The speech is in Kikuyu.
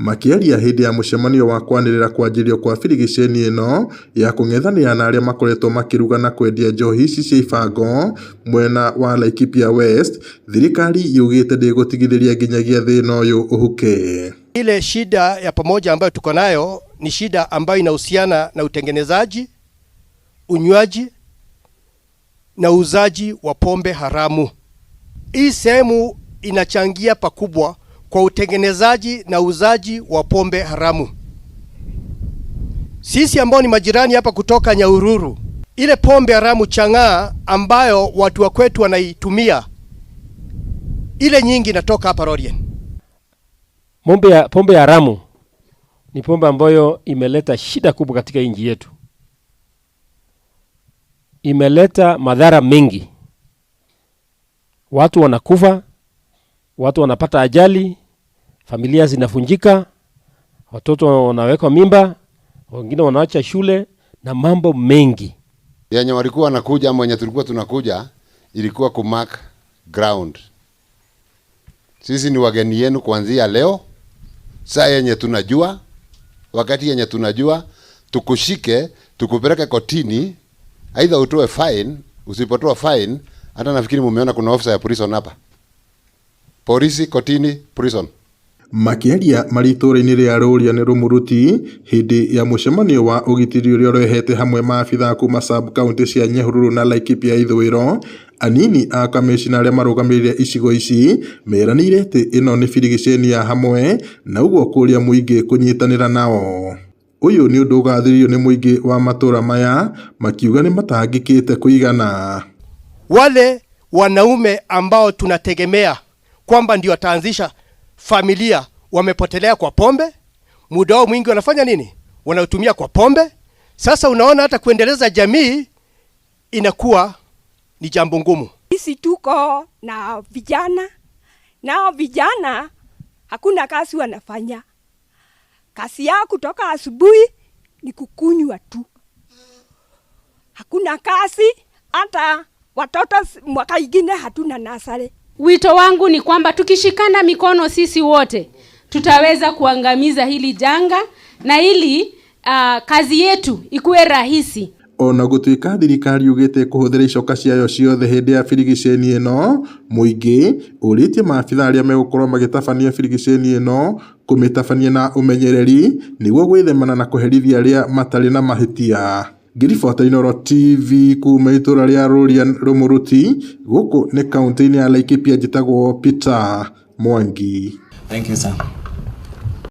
Makĩaria hĩndĩ ya mũcemanio wa kwanĩrĩra kwanjĩrĩrio kwa birigiceni ĩno ya kũng'ethanĩra na arĩa makoretwo makĩruga na kwendia njohi ici cia ibango mwena wa Laikipia West, thirikari yugĩte ndĩgũtigithĩria nginyagia thĩna ũyũ ũhuke. Ile shida ya pamoja ambayo tuko nayo ni shida ambayo inahusiana na utengenezaji, unywaji na uuzaji wa pombe haramu. Hii sehemu inachangia pakubwa kwa utengenezaji na uuzaji wa pombe haramu. Sisi ambao ni majirani hapa kutoka Nyahururu, ile pombe haramu chang'aa ambayo watu wa kwetu wanaitumia, ile nyingi inatoka hapa Lorien. Pombe ya haramu ni pombe ambayo imeleta shida kubwa katika nchi yetu, imeleta madhara mengi. Watu wanakufa, watu wanapata ajali, familia zinavunjika, watoto wanawekwa mimba, wengine wanaacha shule na mambo mengi. Yenye walikuwa wanakuja ama wenye tulikuwa tunakuja ilikuwa kumark ground. Sisi ni wageni yenu kuanzia leo, saa yenye tunajua, wakati yenye tunajua, tukushike, tukupeleke kotini, aidha utoe fine. Usipotoa fine, hata nafikiri mumeona kuna ofisa ya prison hapa, polisi, kotini, prison. Makĩaria marĩ itũũra-inĩ rĩa Rũriĩ nĩ Rũmũruti hĩndĩ ya mũcemanio wa ũgitĩri ũrĩa ũrehete hamwe maabithaa kuma sub county cia Nyahururu na Laikipia ithũĩro, anini a kamĩcina arĩa marũgamĩrĩire icigo ici meranĩire atĩ ĩno nĩ birigiceni ya hamwe na ũguo kũria mũingĩ kũnyitanĩra nao. Ũyũ nĩ ũndũ ũgathĩrĩirio nĩ mũingĩ wa matũũra maya makiuga nĩ matangĩkĩte kũigana. Wale wanaume ambao tunategemea kwamba ndio wataanzisha familia wamepotelea kwa pombe. Muda wao mwingi wanafanya nini? Wanautumia kwa pombe. Sasa unaona hata kuendeleza jamii inakuwa ni jambo ngumu. Sisi tuko na vijana, nao vijana hakuna kazi wanafanya. Kazi yao kutoka asubuhi ni kukunywa tu, hakuna kazi. Hata watoto mwaka ingine hatuna nursery. Wito wangu ni kwamba tukishikana mikono sisi wote tutaweza kuangamiza hili janga na ili kazi yetu ikuwe rahisi. Ona gũtuĩka thirikari yugĩte kũhũthĩra icoka ciayo ciothe hĩndĩ ya birigiceni ĩno, mũingĩ ũrĩtie maabithaa arĩa megũkorwo magĩtabania birigiceni ĩno kũmĩtabania na ũmenyereri nĩguo gwĩthemana na kũherithia arĩa matarĩ na mahĩtia. Ngĩribota Inooro TV kuma itũũra rĩa Rũriĩ Rũmũruti, gũkũ nĩ kaũntĩ-inĩ ya Laikipia, njĩtagwo Peter Mwangi. Thank you, sir.